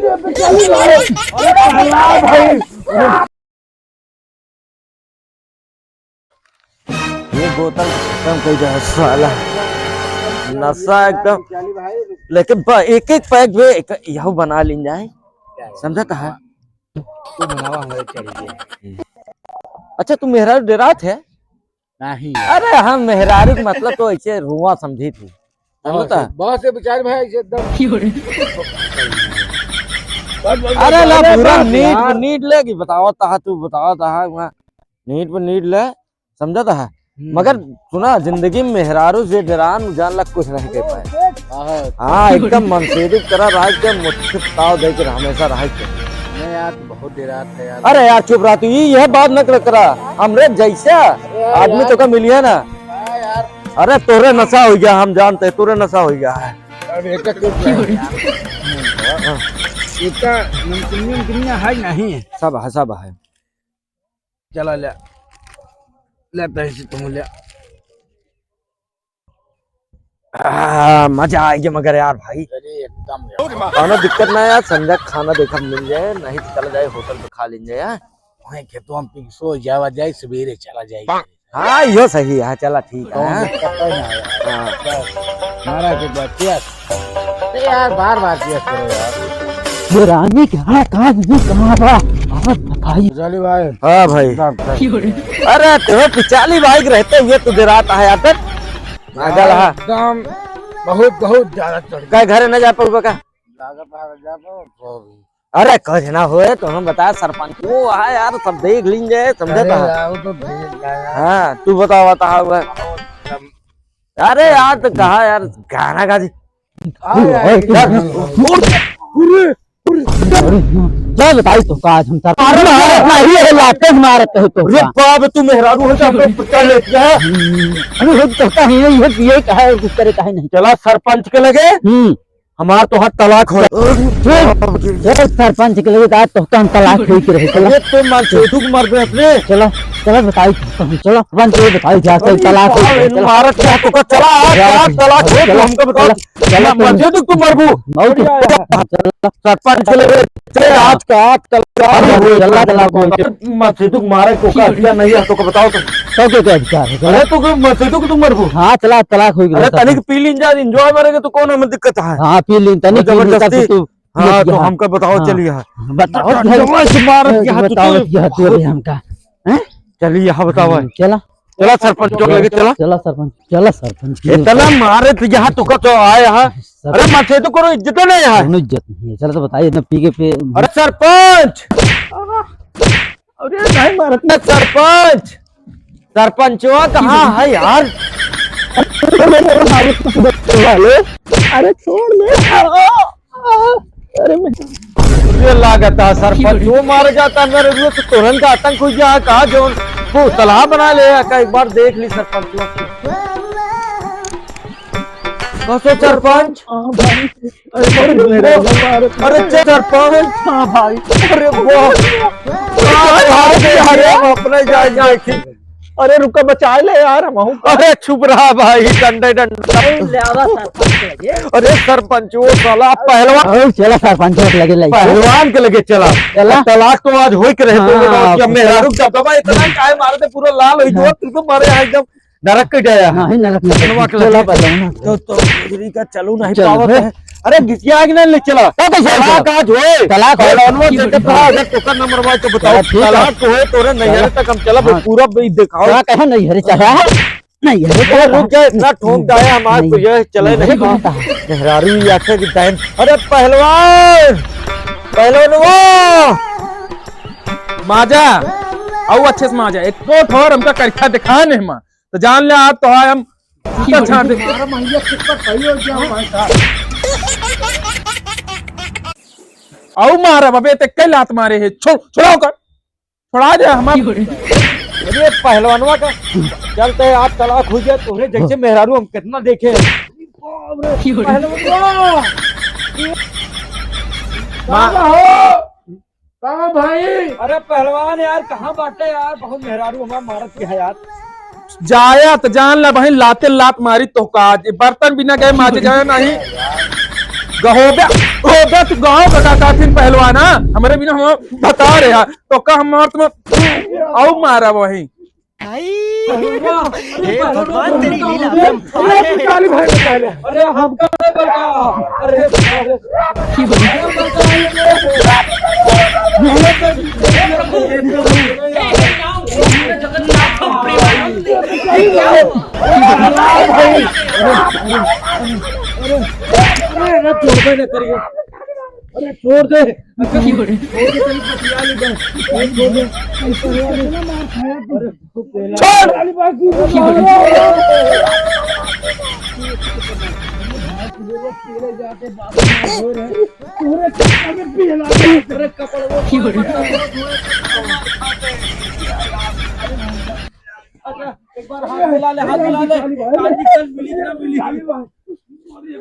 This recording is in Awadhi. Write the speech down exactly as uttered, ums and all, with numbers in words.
अरे भाई, ये बोतल खत्म कर दे साला। नशा एकदम। लेकिन ब-, एक एक पैक भी एक, यहू बना लीन जाए। समझत है? तू बनावा, हमारे चढ़ गया। अच्छा, तू मेहरारू डेरात है? नहीं। अरे, हम मेहरारू के मतलब तो ऐसे रुआ समझी थी। समझता? बहुत से, बहुत से विचार में है, ऐसे एकदम। अरे ना, पूरा नीट पे नीट ले कि बतावा तहा, तू बतावा तहा, वहाँ नीट पे नीट ले, समझता है? हम्म। मगर सुना, जिंदगी में मेहरारू से डेरान जान ला कुछ नहीं कर पाए। हाँ। हाँ, एकदम मनसेदी की तरह रह के मुट्ठी ताव दे के हमेशा रह के। नहीं यार, बहुत डेरात है यार। अरे यार, चुप रह तू, ये, यह बात न कर करा। हमरे जैसा अरे यार, आदमी तो का मिलिया ना। हाँ यार। अरे तोरे नशा हो गया, हम जानते हैं, तोरे नशा हो गया है। अरे एक, एक, एक, एक नमकीनिया, नमकीनिया है नहीं? सब है, सब है। चला ले, ले पैसे तुम ले। आ, मजा आ गया मगर यार भाई। अरे एकदम यार। कौनो दिक्कत ना यार, संध्या खाना देखा मिल जाए, नहीं तो चला जाए होटल पे खा लीन जाए यार। वहीं खेतवा में पी के सो जावा जाए, सवेरे चला जाए। हाँ, यो सही है, चला ठीक है। कौन दिक्कत है ना यार। हाँ। बस, मारा के बाद cheers। अरे यार, बार बार cheers करो यार। ये रानी के हाँ, कहाँ दीदी, कहाँ बा? हाँ, भाई। चली भाई। हाँ भाई। एकदम, एकदम। अरे, तो पिचाली भाई के रहते हुए तू डेरात है यार, तब पागल है। एकदम बहुत, बहुत ज्यादा चढ़ गया। कहीं घरे न जा पाऊबा का? लागत है, जा पाऊबा? अरे, कुछ ना होए, तो हम बताए सरपंच, वो है यार, सब देख लीन जाए, समझे अरे तो? यार, वो तो देख लिया यार। हाँ, तू बतावा, बतावा। एकदम। अरे यार, तो कहा यार, गाना गा दे। हाँ यार, यार, एकदम। अरे, क्या बताई तो का आज हम सर? अरे, मारत नहीं है, लाते से मारत है तो अरे का। बाप, तू मेहरारू हो जा, अपने पकड़ लेती है। अरे, हो तो का है, ये, ये कहा है, कुछ करे का है नहीं। चला सरपंच के लगे। हम्म। हमार तोहार तलाक हो। चुप! चल, सरपंच के लगे का तोहका हम तलाक होई के रहे, चला। अरे, तो मार छोटू को मार दे अपने। चला, चला बताई तोहका हम, चला, सरपंच को बताई जा, चल, अरे, तलाक होई के रहे, चला। मारत क्या तोहका, चला, आज चला, आज तलाक हो, चला, तू हमको बताओ। चला, चला, मार दे तो तू मरबू। और क्या? चला। सरपंच के लगे, चल, आज का, आज तलाक हो, चला, तलाक हो। मार दे तू, मारे को का अधिकार नहीं है, तोहका बताओ तुम। तो क्या, क्या अधिकार है? चला। अरे, तो कोई मार दे तू, तू मरबू। हाँ, चला, तलाक होई के अरे, रहे, तनिक पी लीन जा, enjoy मारेंगे तो कौन हमें दिक्कत है? हाँ, पी लीन, तनिक पी लीन, जबरदस्ती। तू हाँ, तो हाँ। हमका बताओ, हाँ। चलिए। बताओ, जबरदस्ती मार दिया तू, बताओ, तो। दिया तू अभी हमका। हैं? चलिए, यहाँ बताओ। हम्म, चला। चला सरपंच चौक लगे, चला। चला सरपंच, चला सरपंच। इतना मारे तो यहाँ तो का तो आए यहाँ। सर-, अरे, मार दे तो करो, इज्जत नहीं यहाँ। कोनो इज्जत नहीं है। चला तो बताइए, इतना पी के पे- अरे सरपंच। अरे नहीं मारत। सरपंच, सरपंचवा कहाँ है यार? अरे छोड़ दे। अरे मैं ये लागत है सरपंच, वो मार जाता मेरे लिए तो तुरंत आतंक हो गया का, जो वो सलाह बना ले का, एक बार देख ली सरपंच। कसो सरपंच? हाँ भाई। अरे, अरे, अरे, अरे, सरपंच। हाँ भाई। अरे, वाह। अरे, अरे, अरे, हम अपने जाए, जाए की। अरे, रुका, बचाए ले यार, हम हूँ। अरे, चुप रहा भाई, डंडे, डंडा। अरे, ले आवा सरपंच के लगे। अरे, सरपंच, वो साला पहलवान। अरे, चला सरपंच के लगे, ले। पहलवान के लगे चला। चला। तलाक तो आज होई के रहे, तो हाँ, बताओ कि अब मेहरारू का दबा इतना काहे मारे थे, पूरा लाल होई गया, हाँ। तू तो मारे यहाँ एकदम नरक के जाया। नहीं, नरक नहीं। चलवा के चला लगे। पहले ना। तो, तो गुजरी का चलू नहीं चल, पावत हे। है। अरे, घिसिया आगे नहीं ले चला। तो कैसे चला? चला? का जो है? तलाक हो। पहलवानवा जगह था, अगर तोकर नंबर वाई तो बताओ। चला, ठीक है। तलाक तो है, तोरे नैहरे चला। तक हम चला, हाँ। पूरा भी दिखाओ। चला, कहे नैहरे चला? नैहरे ए, चला। रुक जा, इतना ठोक डाया हमार नहीं, तो ये चले नहीं नहीं। बनता है। मेहरारू ये आखे कि टाइम। अरे पहलवान, पहलवानवा, माजा, आओ अच्छे से माजा। एक ठोर हमका करिखा दिखा नहीं माँ। तो जान ले, आज तो है हम जूता छाट दे। बारह महीने के ऊपर सही हो गया हूँ भाई साहब। आऊ मारा बबे, ते कई लात मारे है। छोड़, छोड़ा ओकर। छोड़ा दे हमार। अरे पहलवानवा का चलते आज तलाक हो गया। तोहरे जैसे मेहरारू हम कितना देखे हैं। पहलवानवा। माँ। कहाँ भाई? अरे पहलवान यार, कहाँ बाटे यार? बहुत मेहरारू हमार मारत के है यार। जाया त जान ला बहिन, लाते लात मारी तोहका आज। बर्तन बिना गए माजे जाए नहीं। गहोबे, गहोबे तू गाँव का का काथिन पहलवान, हाँ? हमरे बिना हम बता रहे हैं। तो का हम मारत में आऊ मारा वहीं। हे भगवान, तेरी लीला अपरंपार है। अरे, हमका नहीं बता। अरे, अरे। अरे, अरे, छोड़ दे ना करिए। अरे, छोड़ दे। छोड़ दे, कहीं बतिया ले बस। अरे, छोड़ दे। अरे, छोड़। एक बार हाथ मिला ले, हाथ मिला ले। काली कल मिली कि ना मिली?